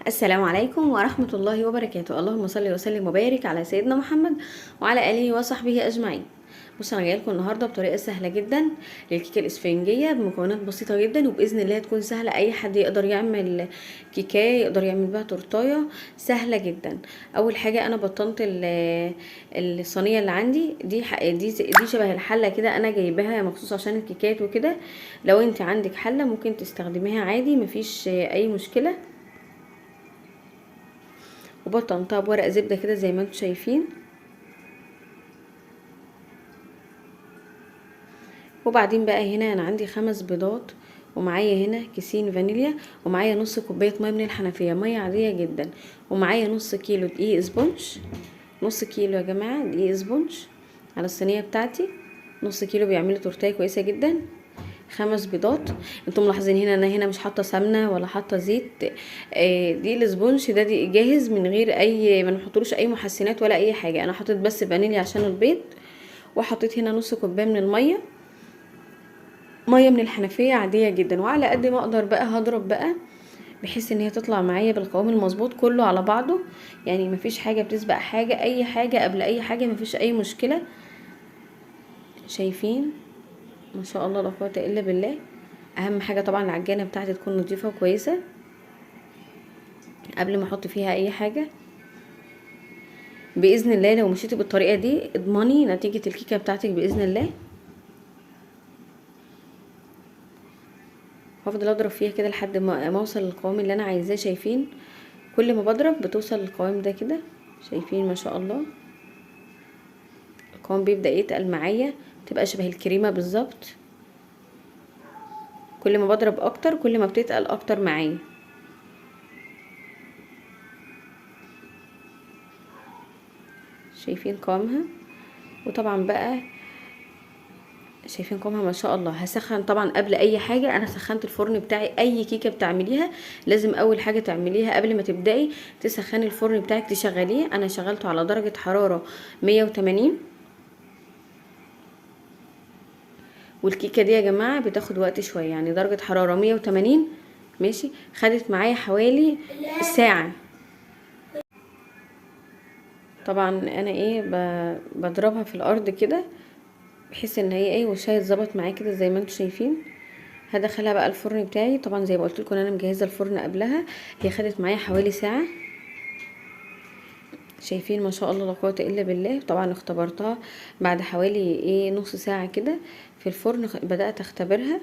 السلام عليكم ورحمة الله وبركاته. اللهم صل وسلم وبارك على سيدنا محمد وعلى آله وصحبه أجمعين. بصوا، أنا جاية لكم النهاردة بطريقة سهلة جدا للكيكة الإسفنجية بمكونات بسيطة جدا، وبإذن الله تكون سهلة، أي حد يقدر يعمل كيكاية، يقدر يعمل بيها تورتاية سهلة جدا. أول حاجة أنا بطنت الصينية اللي عندي دي شبه الحلة كده، أنا جايباها مخصوص عشان الكيكات وكده. لو أنت عندك حلة ممكن تستخدميها عادي، مفيش أي مشكلة. وبطنتها بورق زبدة كده زي ما انتم شايفين. وبعدين بقى هنا انا عندي 5 بيضات، ومعايا هنا كيسين فانيليا، ومعايا نص كوباية مية من الحنفية، مية عادية جدا، ومعايا نص كيلو دقيق اسبونج، نص كيلو يا جماعة دقيق اسبونج على الصينية بتاعتي، نص كيلو بيعملوا تورتاية كويسة جدا. 5 بيضات. انتم ملاحظين هنا انا هنا مش حاطه سمنه ولا حاطه زيت، دي الاسبونج ده دي جاهز من غير اي، ما نحطلوش اي محسنات ولا اي حاجة. انا حطيت بس فانيليا عشان البيض، وحطيت هنا نص كوباية من المية، مية من الحنفية عادية جدا. وعلى قد ما اقدر بقى هضرب بقى بحيث ان هي تطلع معايا بالقوام المظبوط كله على بعضه، يعني مفيش حاجة بتسبق حاجة، اي حاجة قبل اي حاجة، مفيش اي مشكلة. شايفين ما شاء الله لا قوة الا بالله. اهم حاجة طبعا العجانه بتاعتي تكون نظيفة وكويسة قبل ما احط فيها اي حاجة. باذن الله لو مشيتي بالطريقة دي اضمني نتيجة الكيكه بتاعتك باذن الله. هفضل اضرب فيها كده لحد ما اوصل للقوام اللي انا عايزاه. شايفين كل ما بضرب بتوصل للقوام ده كده، شايفين ما شاء الله القوام بيبدا يتقل معايا، تبقى شبه الكريمة بالظبط. كل ما بضرب اكتر كل ما بتتقل اكتر معايا. شايفين قوامها؟ وطبعا بقى شايفين قوامها ما شاء الله. هسخن طبعا قبل اي حاجة، انا سخنت الفرن بتاعي. اي كيكة بتعمليها لازم اول حاجة تعمليها قبل ما تبداي تسخني الفرن بتاعك، تشغليه. انا شغلته على درجه حرارة 180. والكيكه دي يا جماعة بتاخد وقت شوية، يعني درجه حرارة 180 ماشي، خدت معايا حوالي ساعة. طبعا انا بضربها في الارض كده بحيث ان هي وشها يتظبط معايا كده زي ما انتم شايفين. هدخلها بقى الفرن بتاعي. طبعا زي ما قلت لكم انا مجهزة الفرن قبلها، هي خدت معايا حوالي ساعة. شايفين ما شاء الله لا قوة الا بالله. طبعا اختبرتها بعد حوالي نص ساعة كده في الفرن، بدات اختبرها.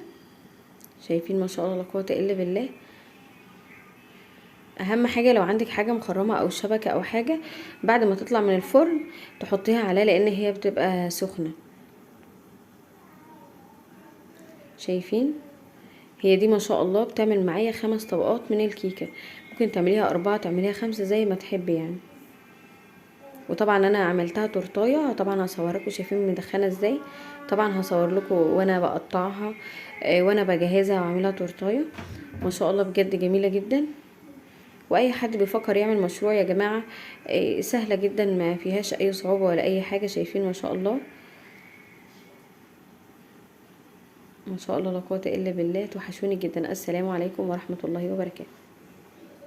شايفين ما شاء الله لا قوة الا بالله. اهم حاجة لو عندك حاجة مخرمة او شبكة او حاجة بعد ما تطلع من الفرن تحطيها عليها، لان هي بتبقى سخنة. شايفين هي دي ما شاء الله بتعمل معايا 5 طبقات من الكيكه، ممكن تعمليها 4 تعمليها 5 زي ما تحبي. وطبعا انا عملتها تورتايه، طبعا هصوركم شايفين مدخنه ازاي، طبعا هصور لكم وانا بقطعها، وانا بجهزها واعملها تورتايه. ما شاء الله بجد جميلة جدا. واي حد بيفكر يعمل مشروع يا جماعة، سهلة جدا، ما فيهاش اي صعوبة ولا اي حاجة. شايفين ما شاء الله ما شاء الله لا قوة الا بالله. توحشوني جدا. السلام عليكم ورحمة الله وبركاته.